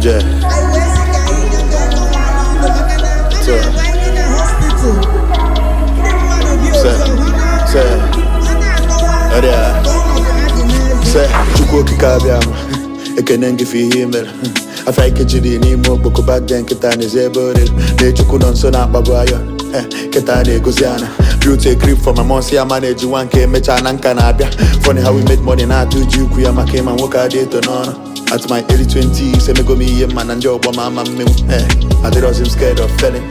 Ije. So. Se. Se. Ọrịa. Se. Chukwu Okike abịa ma ekene gị for ihe i mere. Afọ ike jiri n'ime okpoko back then, nkịta n'ezi ebe o rere na-echukwu nọ nso na-akpagbu ayọ. Nkịta na-egozi ana built a grip for my mom, si ya manage nwa nke emechaa na nka na-abịa. Funny how we make money na-atụ ji ukwu ya maka ịma nwoke adị eto n'ọnụ. At my early 20s emego m ihe mma na ndị ọgbọ ma ama mmenwu. Adịrọzi m scared of failing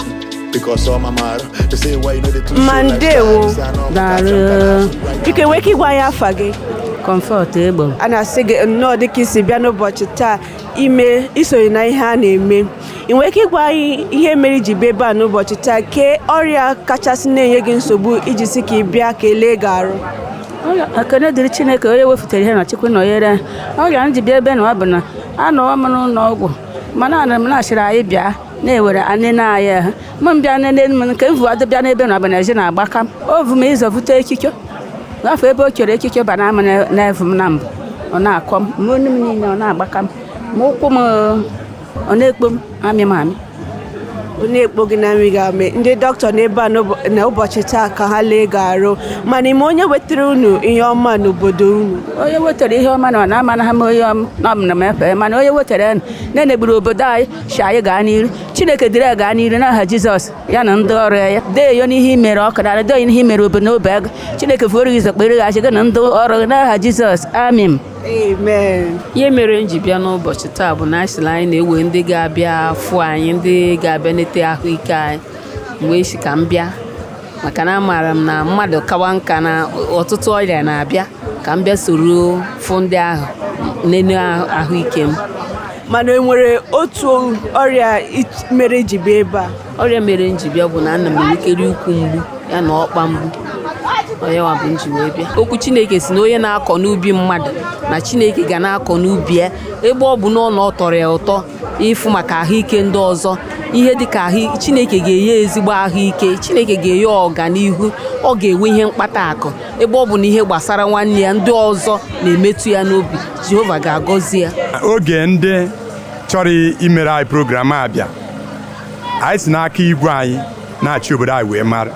because all my marụ they say why you know they too show. Ma ndewo. Daalụ. Biko, enwee ike ịgwa anyị afa gị? Comfort Egbo. A na-asị gị nnọọ dịka isi bịa n'ụbọchị taa ime isonye na ihe a na-eme. Ị nwere ike ịgwa anyị ihe mere iji bịa ebe a n'ụbọchị taa? Kee ọrịa kachasị na-enye gị nsogbu iji si ka ị bịa ka elee gị arụ? Ekene dịrị Chineke onye wefụtere ihe na Chukwu nọnyere. Ọrịa m ji bịa ebe na ọ bụ na anọọ m n'ụlọ ọgwụ, mana ana m na-achịrị anyị bịa na-ewere anene anyị ahụ m bịa nene m nke m vu adị bịa n'ebe na ọ bụ na ezi na-agbaka m ovu m ịzọ vute ekikio gafee ebe o chere ekikio ba na ama na-evu m na mbụ, ọ na-akọ m ma onu m niile, ọ na-agbaka m ma ụkwụ m, ọ na-ekpo m amị m amị. Ọ na-ekpo gị na nri ga-ame ndị dọkịta n'ebe a n'ụbọchị taa ka ha lee gị arụ. Mana ime onye wetara unu ihe ọma n'obodo unu? Onye wetara ihe ọma na ọ na-amana ha m onye na ọ bụ na m efe, mana onye wetara ya na-enegburu obodo anyị si anyị gaa n'iru. Chineke dịrị ya gaa n'iru n'aha Jizọs, ya na ndị ọrụ ya. Dee yo n'ihe i mere ọkụ na dee n'ihe i mere obodo n'obe ego. Chineke fuoro gị ụzọ, kpere gị achị gị na ndị ọrụ gị n'aha Jizọs, amen. Amen. Ihe mere m ji bịa n'ụbọchị taa bụ na asịrị anyị na-ewe ndị ga-abịa fụ anyị, ndị ga-abịa nete ahụike anyị. Mgbe esi ka m bịa maka na amaara m na mmadụ kawa nka na ọtụtụ ọrịa na-abịa, ka m bịa soro fụ ndị ahụ nene ahụike m. Mana e nwere otu ọrịa mere iji bịa ebe a? Ọrịa mere m ji bịa bụ na ana m enwekere ụkwụ mgbu ya na ọkpa mgbu. Onye nwa bụ m ji wee bịa. Okwu Chineke si na onye na-akọ n'ubi mmadụ na Chineke ga na-akọ n'ubi ya. Ebe ọ bụ na ọ na ọ tọrọ ya ụtọ ịfụ maka ahụike ndị ọzọ, ihe dịka ahụ, Chineke ga-enye ezigbo ahụike, Chineke ga-enye ọganihu, ọ ga-enwe ihe mkpata akụ. Ebe ọ bụ na ihe gbasara nwanne ya ndị ọzọ na-emetụ ya n'obi, Jehova ga-agọzi ya. Oge ndị chọrọ imere anyị program a bịa, anyị si n'aka igwe anyị na-achị obodo anyị wee mara,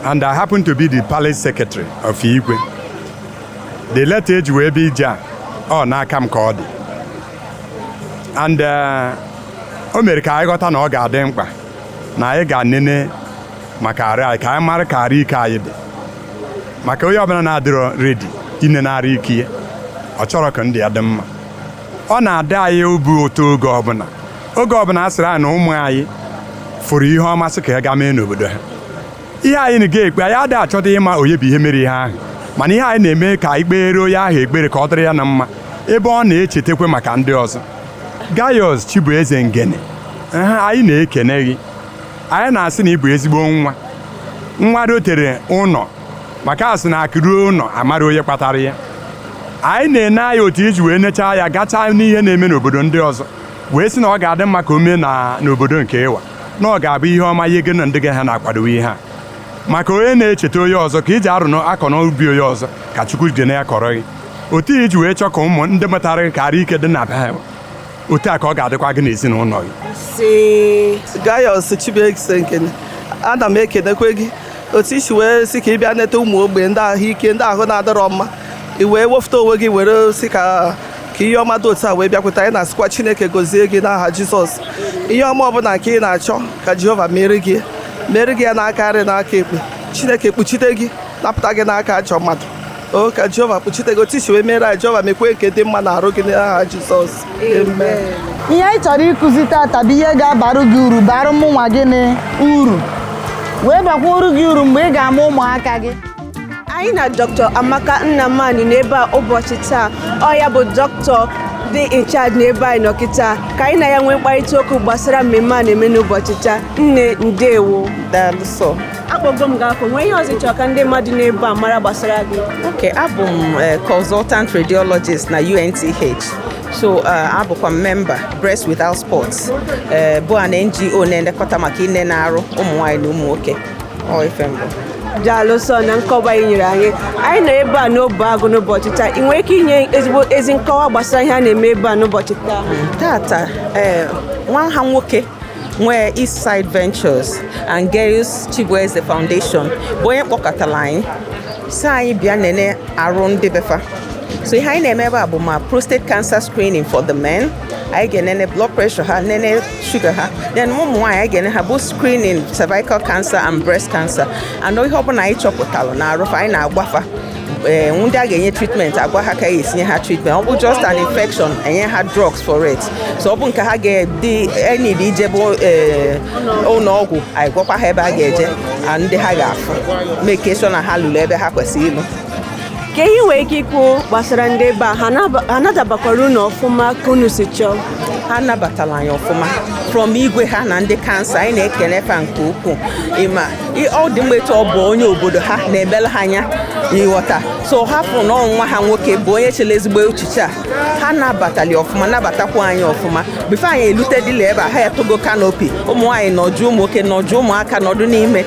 and I happen to be the palace secretary of igwe. The letter eji wee bịa ije a, ọ n'aka m ka ọ dị, and o mere ka anyị ghọta na ọ ga-adị mkpa na anyị ga-anene maka arụ anyị, ka anyị mara ka arụ ike anyị dị, maka onye ọbụla na-adịrọ ready inene arụ ike ya, ọ chọrọ ka ndị ya dị mma. Ọ na-adị anyị obi ụtọ oge ọbụla a sịrị anyị na ụmụ anyị fụrụ ihe ọma sị ka ya gaa mee n'obodo ha. Ihe anyị na ga-ekpe, anyị adịghị achọta ịma onye bụ ihe mere ihe ahụ, mana ihe anyị na-eme ka anyị kpere onye ahụ ekpere ka ọ dịrị ya na mma ebe ọ na-echetakwa maka ndị ọzọ. Gaius Chibueze Ngene, anyị na-ekene gị. Anyị na-asị na ị bụ ezigbo nwa nwa rotere ụlọ, maka asị na akụ ruo ụlọ amara onye kpatara ya. Anyị na-ene anya otu iji wee nechaa ya gachaa n'ihe na-eme n'obodo ndị ọzọ, wee sị na ọ ga-adị mma ka o mee na n'obodo nke ịwa, na ọ ga-abụ ihe ọma ihe gị na ndị gị ha na-akwadowe ihe a, maka onye na-echeta onye ọzọ ka iji arụ akọ n'ubi onye ọzọ ka Chukwu ji na ya kọrọ gị. Otu iji wee chọọ ka ụmụ ndị mụtara gị ka arụ ike dị na be ha, otu a ka ọ ga-adịkwa gị n'ezinụlọ gị. Si. Gaius Chibueze Ngene, ana m ekenekwe gị otu isi wee sị ka ị bịa neta ụmụ ogbenye, ndị ahụike, ndị ahụ na-adịrọ mma. I wee wefụta onwe gị were sị ka ihe ọma dị otu a wee bịakwute anyị. Na-asịkwa Chineke gozie gị n'aha Jizọs. Ihe ọma ọbụla nke ị na-achọ, ka Jehova mere gị, mere gị ya n'aka nri, n'aka ekpe. Chineke kpuchite gị, napụta gị n'aka ajọ mmadụ. O ka Jehova kpuchite gị otu isi wee mere anyị. Jehova mekwe nke dị mma na arụ gị n'aha Jizọs, amen. Ihe anyị chọrọ ịkụzi tata bụ ihe ga-abarụ gị uru, bara mụnwa gịnị uru, wee bakwuru gị uru mgbe ị ga-ama ụmụaka gị. Anyị na Dr. Amaka Nnamani n'ebe a ụbọchị taa. Ọ ya bụ dọkịta dị in charge n'ebe anyị nọ kịta, ka anyị na ya nwee mkparịta okwu gbasara mmemme a na-eme n'ụbọchị taa. Nne, ndewo. Daalụ sọ. Akpọgo m gị afọ. Nwee ihe ọzọ ị chọrọ ka ndị mmadụ n'ebe a mara gbasara gị? Okay, abụ m consultant radiologist na UNTH. So abụkwa m member Breast Without Spots, bụ an NGO na-elekọta maka ine na-arụ ụmụ nwaanyị na ụmụ nwoke. Ọ ife mbụ. Daalụ sọ na nkọwa ị nyere anyị. Anyị nọ ebe a n'Obeagụ n'ụbọchị taa. Ị nwere ike inye ezigbo ezi nkọwa gbasara ihe a na-eme ebe a n'ụbọchị taa? Tata, nwa ha nwoke nwee Eastside Ventures and Gaius Chibueze Foundation bụ onye kpọkọtara anyị, si anyị bịa nene arụ ndị befa. So ihe anyị na-eme ebe a bụ ma prostate cancer screening for the men. Anyị ga-enene blood pressure ha, nene sugar ha. Then ụmụ nwaanyị, anyị ga-ene ha bụ screening cervical cancer and breast cancer, and ihe ọbụla anyị chọpụtalụ na arụfa, anyị na-agwafa. Ee, ndị a ga-enye treatment, agwa ha ka a ga-esinye ha treatment. Ọ bụ just an infection, enye ha drugs for it. So ọ bụ nke ha ga-edị enid ije bụ ee ụlọ ọgwụ, anyị gwakwa ha ebe a ga-eje and ndị ha ga-afụ, make sure na ha lụrụ ebe ha kwesịrị ịlụ. Ka ihe nwere ike ikwu gbasara ndị ebe a, ha nadabakwara unu ọfụma ka unu si chọọ? Ha nabatara anyị ọfụma, from igwe ha na ndị council. Anyị na-ekele fa nke ukwuu. Ịma ọ dị mgbe etu ọ bụ onye obodo ha na-emere ha anya ịghọta. So ha fụ na nwa ha nwoke bụ onye chere ezigbo echiche a. Ha nabatali ọfụma, nabatakwa anyị ọfụma. Before anyị elute dịla ebe a, ha etogo canopy, ụmụ nwaanyị nọjụ, ụmụ nwoke nọjụ, ụmụaka nọdụ n'ime.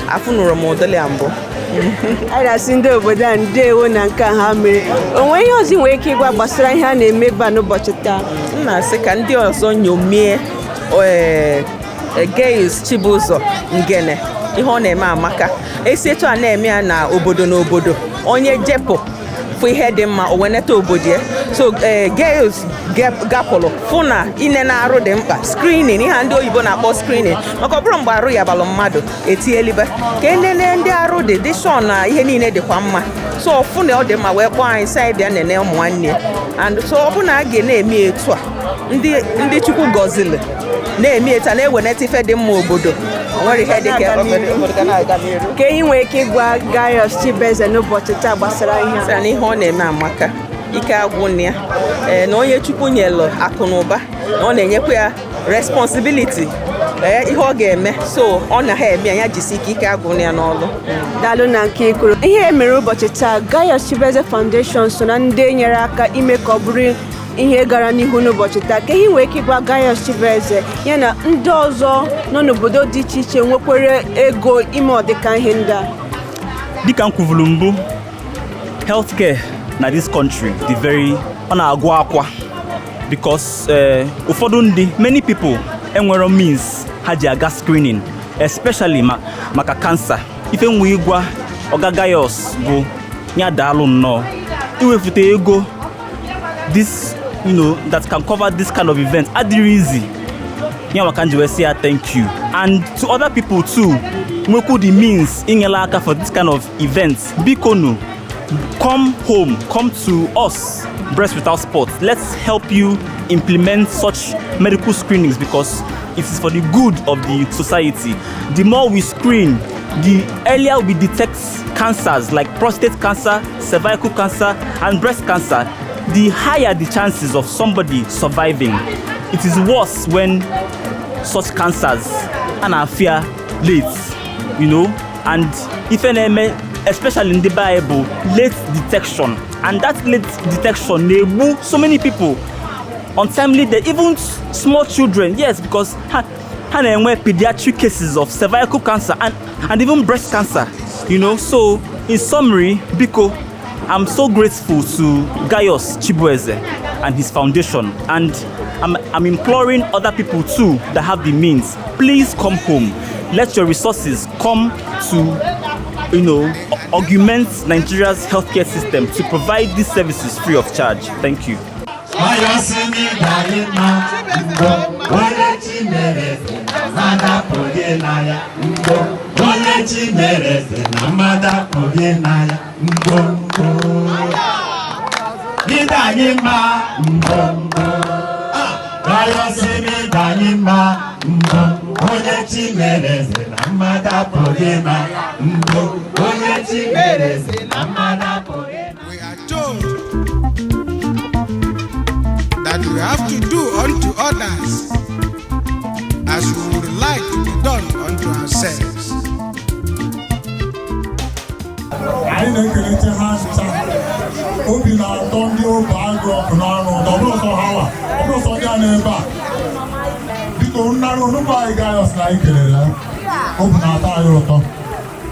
Afụnụrụ m ụdịrị ya mbụ. Anyị na-asị ndị obodo a ndeewo na nke a ha mere. O nwere ihe ọzọ ị nwere ike ịgwa gbasara ihe a na-eme ebe a n'ụbọchị taa? M na-asị ka ndị ọzọ nyomie ee Gaius Chibụzọ Ngene. Ihe ọ na-eme amaka. Esi etu a na-eme ya na obodo na obodo, onye jepụ fụ ihe dị mma, o weneta obodo ya. So ee, Gaius gapụrụ fụ na ine na-arụ dị mkpa, screening, ihe a ndị oyibo na-akpọ screening, maka ọ bụrụ mgbe arụ ya balụ mmadụ etinyelibe ka enene ndị arụ dị dị sure na ihe niile dịkwa mma. So ọfụ na ọ dị mma, wee kpọọ anyị sị anyị bịa nene ụmụ nwanne. And so ọ bụ na a ga na-eme etu a, ndị Chukwu gọziri na-eme etu a, na-eweneta ife dị mma obodo, o nwere ihe dị ka obodo ga na-aga n'iru. Ka ihe nwere ike ịgwa Gaius Chibueze n'ụbọchị taa gbasara ihe Sị a? na ihe ọ na-eme amaka, ike agwụ na ya. Ee, na onye Chukwu nyelu akụ na ụba, na ọ na-enyekwa ya responsibility, ee, ihe ọ ga-eme. So ọ na ha eme ya, ya jisi ike, ike agwụ na ya n'ọlụ. Daalụ na nke ikwuru. Ihe e mere ụbọchị taa, Gaius Chibueze Foundation so na ndị nyere aka ime ka ọ bụrụ ihe gara n'ihu n'ụbọchị taa. Ka ihe nwere ike ịgwa Gaius Chibueze ya na ndị ọzọ nọ n'obodo dị iche iche nwekwere ego ime ọdịka ihe ndị a? Dịka m kwuvuru mbụ, healthcare na this country dị very, ọ na-agụ akwa, because ụfọdụ ndị, many people enwero means ha ji aga screening, especially maka cancer. Ife nwe ịgwa Oga Gaius bụ ya daalụ nnọọ iwefute ego this that can cover this kind of event adịrị easy. Ya maka nji wee sị ya thank you, and to other people too nwekwu the means inyela aka for this kind of event, biko nu, come home, come to us, Breast Without Spot. Let's help you implement such medical screenings, because it is for the good of the society. The more we screen, the earlier we detect cancers like prostate cancer, cervical cancer and breast cancer, the higher the chances of somebody surviving. It is worse when such cancers a na-afịa late, and ife na-eme especially ndị be anyị bụ late detection, and that late detection na-egbu so many people, untimely death, even small children. Yes, because ha na-enwe pediatric cases of cervical cancer and even breast cancer. So in summary, biko, I'm so grateful to Gaius Chibueze and his foundation, and I'm imploring other people too that have the means, please come home. Let your resources come to augment Nigeria's healthcare system to provide these services free of charge. Thank you. Ọyọsị n'ịdarị mma mbọ, onye chi mere eze na mmadụ apụghị na ya mbọ, onye chi mere eze na mmadụ apụghị na ya mbọ mbọ. Ịdanyị mma mbọ mbọ. Ọyọsị n'ịdanyị mma mbọ, onye chi mere eze na mmadụ apụghị na ya mbọ, onye chi mere eze na mmadụ apụghị na. We are told that we have to do unto others as we would like to be done unto ourselves. Anyị na-ekeleche ha ncha. Obi na-atọ ndị Obeagụ ọkụ n'ọnụ ụtọ. Ọ bụrụ sọ ha wa, ọ bụrụ sọ ndị a n'ebe a, biko nnara onugbu anyị Gaius na anyị kelere ya. Obi na-atọ anyị ụtọ.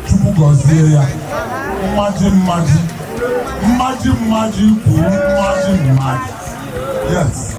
Chukwu. Chukwu gọzie ya mmaji mmaji, mmaji mmaji kwuru mmaji mmaji. Yes.